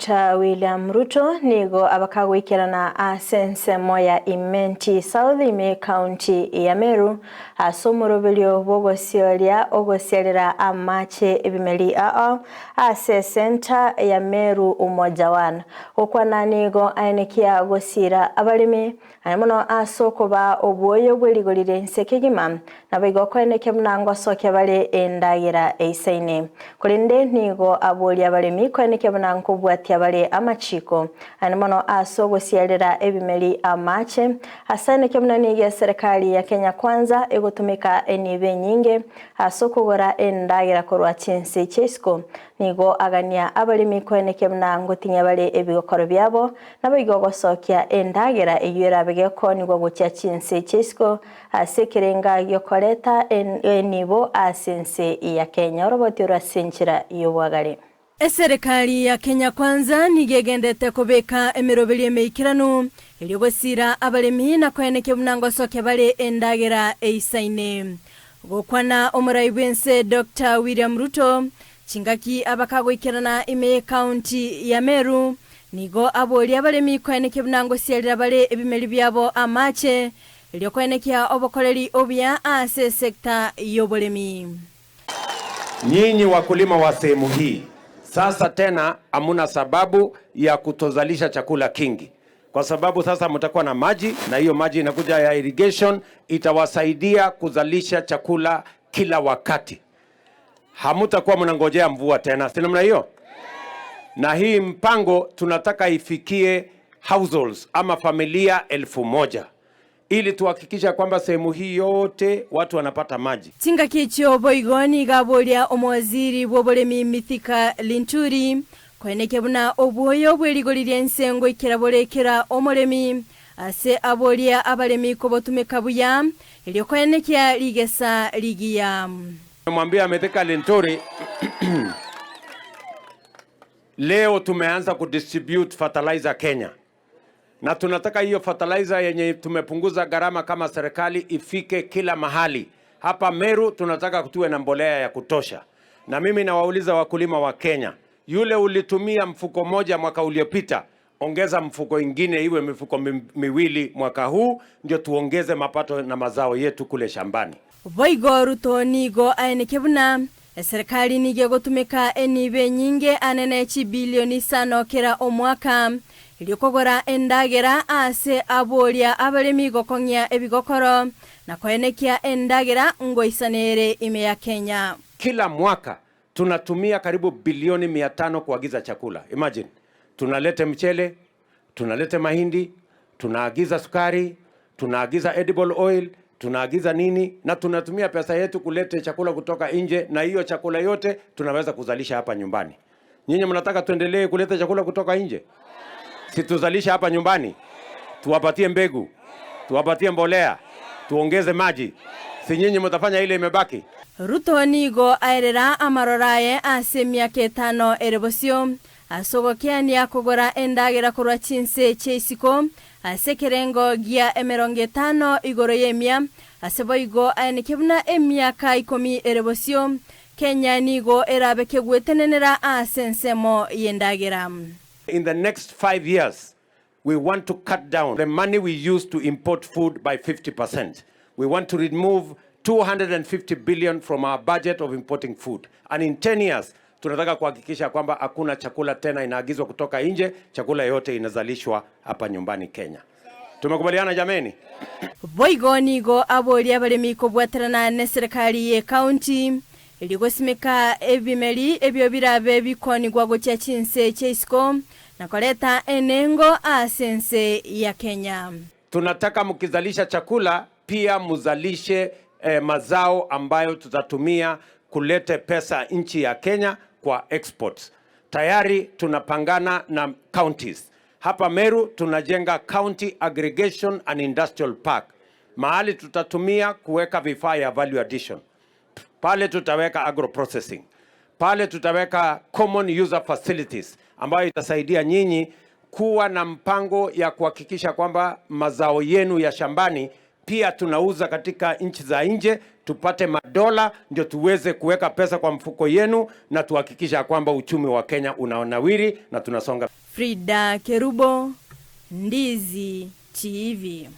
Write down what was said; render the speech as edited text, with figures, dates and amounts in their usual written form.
Dr. William Ruto nigo abakagoikerana ase ensemo ya Imenti South ime ekaunti ya Meru ase omoroberio bw'ogosioria ogosiarera amache ebimeri ao ase esenta ya Meru Umoja One. Gokwana nigo aenekia gosiira abaremi Aye mono ase okobaa obwoyo bwe rigori ri'ense kegima, naboigo okoenekia buna ngosokia bare endagera eisaine. Korende nigo aboria abaremi koenekia buna nkobwatia bare amachiiko. Aye mono ase ogosiarera ebimeri amaache, ase aenekia buna nigo eserekari ya Kenya Kwanza egotumeka enibo enyinge ase okogora endagera korwa chinse chia isiko. Nigo agania abaremi koenekia buna ngotinyia bare ebigokoro biabo, Naboigo ogosokia endagera eyio erabe gekoonigwa gochia chinse chi'isiko ase ekerenga gi'okoreta enibo ase ense ya Kenya. Oroboti oro ase enchera y'obwagare. Eserekari ya Kenya Kwanza nigo egenderete kobeka emeroberio emeikeranu erio gosiira abaremi na koenekia buna ngosokia bare endagera eisaine. Gokwana omorai bw'ense Doctor William Ruto chingaki abakagoikerana ime y'ecounty ya Meru Nigo aboria abaremi koenekia buna ngosiarera bare ebimeri biabo amache, erio koenekia obokoreri obuya ase esecta y'oboremi. Nyinyi wakulima wa sehemu hii sasa tena hamuna sababu ya kutozalisha chakula kingi, kwa sababu sasa mtakuwa na maji, na hiyo maji inakuja ya irrigation, itawasaidia kuzalisha chakula kila wakati. Hamutakuwa mnangojea mvua tena, si namna hiyo? Na hii mpango tunataka ifikie households ama familia 1000 ili tuhakikisha kwamba sehemu hii yote watu wanapata maji. Chingaki echio boigo nigo aboria omowaziri bw'oboremi Mithika Linturi koenekia buna obwoyo bwe rigori ri'ense ngoikera bore kera omoremi ase aboria abaremi kobotumeka buya erio koenekia rigesa rigiya. Mwambia Mithika Linturi leo tumeanza kudistribute fertilizer Kenya, na tunataka hiyo fertilizer yenye tumepunguza gharama kama serikali ifike kila mahali. Hapa Meru tunataka tuwe na mbolea ya kutosha, na mimi nawauliza wakulima wa Kenya, yule ulitumia mfuko moja mwaka uliopita, ongeza mfuko ingine iwe mifuko miwili mwaka huu, ndio tuongeze mapato na mazao yetu kule shambani. Boigo Ruto nigo aenekia buna eserekari nigo egotumeka enibo enyinge anene chibilioni isano kera omwaka erio kogora endagera ase aboria abaremi gokong'ia ebigokoro na koenekia endagera ngoisana ere ime ya Kenya. Kila mwaka tunatumia karibu bilioni 500 kuagiza chakula. Imagine, tunalete mchele, tunalete mahindi, tunaagiza sukari, tunaagiza edible oil, tunaagiza nini, na tunatumia pesa yetu kulete chakula kutoka nje, na hiyo chakula yote tunaweza kuzalisha hapa nyumbani. Nyinyi mnataka tuendelee kuleta chakula kutoka nje? Si tuzalisha hapa nyumbani? Tuwapatie mbegu, tuwapatie mbolea, tuongeze maji. Si nyinyi mtafanya ile imebaki? Ruto nigo aerera amaroro aye ase emiaka etano ere bosio, ase ogokeania kogora endagera korwa chinse chia isiko ase ekerengo gia 50 igoro y'emia, ase boigo aenekie buna emiaka ikomi ere bosio, Kenya nigo erabe kegwetenenera ase ensemo y'endagera. In the next 5 years, we want to cut down the money we use to import food by 50%. We want to remove 250 billion from our budget of importing food. And in 10 years, tunataka kuhakikisha kwamba hakuna chakula tena inaagizwa kutoka nje, chakula yote inazalishwa hapa nyumbani Kenya. Tumekubaliana jameni? Boigo nigo aboria abaremi kobwaterana neserikari y'ekaunti erio gosimeka ebimeri ebio birabe bikonigwa gochia chinse chia isiko na koreta enengo ase ense ya Kenya. Tunataka mkizalisha chakula pia mzalishe mazao ambayo tutatumia kulete pesa nchi ya Kenya kwa exports. Tayari tunapangana na counties. Hapa Meru tunajenga County Aggregation and Industrial Park, mahali tutatumia kuweka vifaa ya value addition. Pale tutaweka agro processing, pale tutaweka common user facilities ambayo itasaidia nyinyi kuwa na mpango ya kuhakikisha kwamba mazao yenu ya shambani Pia tunauza katika nchi za nje tupate madola, ndio tuweze kuweka pesa kwa mfuko yenu na tuhakikisha kwamba uchumi wa Kenya unaonawiri na tunasonga. Frida Kerubo, Ndizi TV.